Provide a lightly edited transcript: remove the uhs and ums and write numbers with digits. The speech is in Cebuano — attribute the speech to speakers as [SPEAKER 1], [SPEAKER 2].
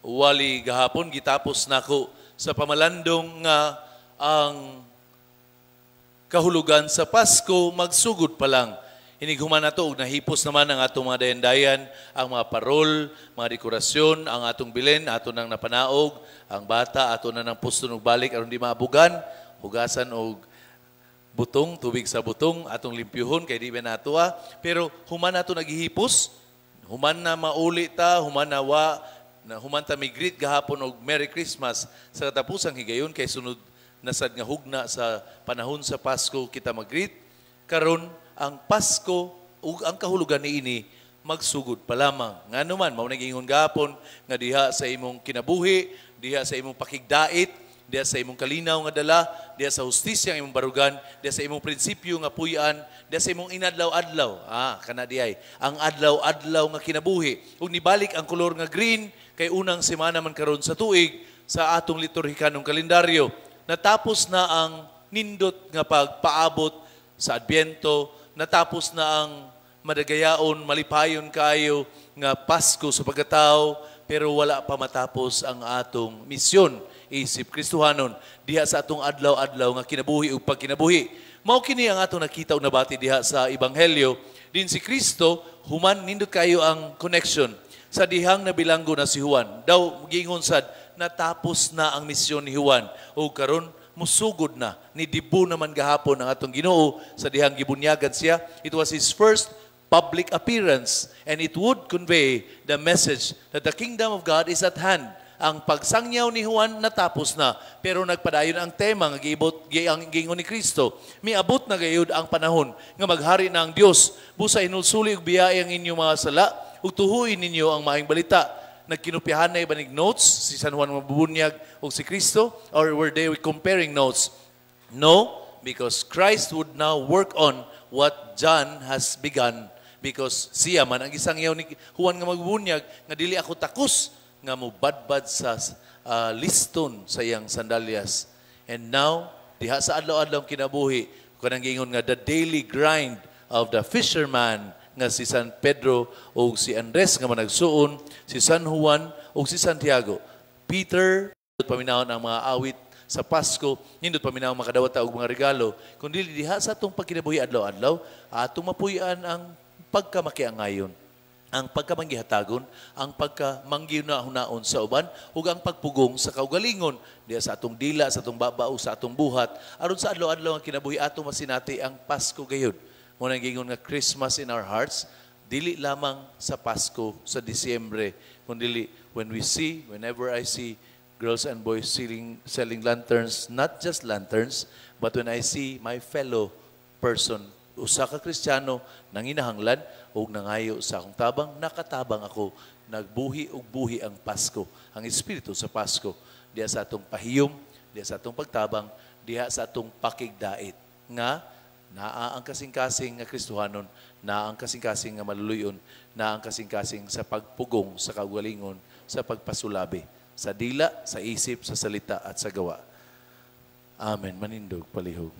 [SPEAKER 1] Wali gahapon gitapos nako sa pamalandong nga ang kahulugan sa Pasko magsugod pa lang. Inighuman nato og nahipos naman ang atong mga dayandayan, ang mga parol, mga dekorasyon, ang atong bilen, ato nang napanaog, ang bata ato na nang puston og balik aron di maabugan, hugasan og butong, tubig sa butong, atong limpyuhon kay di ba nato. Pero human nato naghihipos, human na mauli ta, human na wa, na human ta mi-greet gahapon og Merry Christmas sa katapusang higayon kay sunod na sad nga hugna sa panahon sa Pasko kita mag-greet. Karon ang Pasko ug ang kahulugan niini magsugod pa lamang. Ngano man mao nag-ingon gahapon nga diha sa imong kinabuhi, diha sa imong pakigdait, diha sa imong kalinaw nga dala, diha sa hustisya ang imong barugan, diha sa imong prinsipyo nga puy-an, diha sa imong inadlaw-adlaw. Ah, kana diay. Ang adlaw-adlaw nga kinabuhi. Ug nibalik ang kolor nga green kay unang semana man karon sa tuig sa atong liturhikanong kalendaryo. Natapos na ang nindot nga pagpaabot sa Adbyento, natapos na ang madagayaon, malipayon kaayo nga Pasko sa pagkatao, pero wala pa matapos ang atong misyon isip Kristohanon diha sa atong adlaw-adlaw nga kinabuhi ug pagkinabuhi. Mao kini ang atong nakita ug nabati diha sa Ebanghelyo. Din si Kristo, human nindot kayo ang connection sa dihang nabilanggo na si Juan. Daw giingon sad natapos na ang misyon ni Juan ug karon musugod na ni dibo naman gahapon ang atong Ginoo sa dihang gibunyagan siya. It was his first public appearance and it would convey the message that the kingdom of God is at hand. Ang pagsangyaw ni Juan natapos na, pero nagpadayon ang tema nga giibot ang giingon ni Kristo. Miabot na gayud ang panahon nga maghari na ang Dios. Busa hinulsuli ug biyae ang inyong mga sala ug tuhuin ninyo ang maayong balita. Nagkinopyahan na ibanig notes si San Juan Mabubunyag ug si Kristo, or were they comparing notes? No, because Christ would now work on what John has begun, because siya man ang gisangyaw ni Juan nga magbunyag nga dili ako takos nga mubadbad sa liston sa iyang sandalyas. And now, diha sa adlaw-adlaw kinabuhi, kanang giingon nga the daily grind of the fisherman nga si San Pedro o si Andres nga managsuon, si San Juan o si Santiago. Peter, paminawon ang mga awit sa Pasko, nindot paminaw makadawat ta og mga regalo, kundi diha sa atong pagkinabuhi adlaw-adlaw, atong mapuy-an ang pagkamakiangayon, ang pagkamanggihatagon, ang pagkamanggihuna-hunaon sa uban, ug ang pagpugong sa kaugalingon diha sa atong dila, sa atong baba, sa atong buhat, aron sa adlaw-adlaw ang kinabuhi atong masinati ang Pasko gayud. Mao nang giingon nga Christmas in our hearts, dili lamang sa Pasko sa Disyembre, kundi when we see, whenever I see girls and boys selling lanterns, not just lanterns, but when I see my fellow person, usa ka Kristiyano nanginahanglan ug nangayo sa akong tabang, nakatabang ako, nagbuhi og buhi ang Pasko, ang espiritu sa Pasko, diha sa atong pahiyom, diha sa atong pagtabang, diha sa atong pakigdait nga naa ang kasing-kasing nga Kristohanon, naa ang kasing-kasing nga maluluyon, naa ang kasing-kasing sa pagpugong sa kaugalingon, sa pagpasulabi, sa dila, sa isip, sa salita at sa gawa. Amen. Manindog palihog.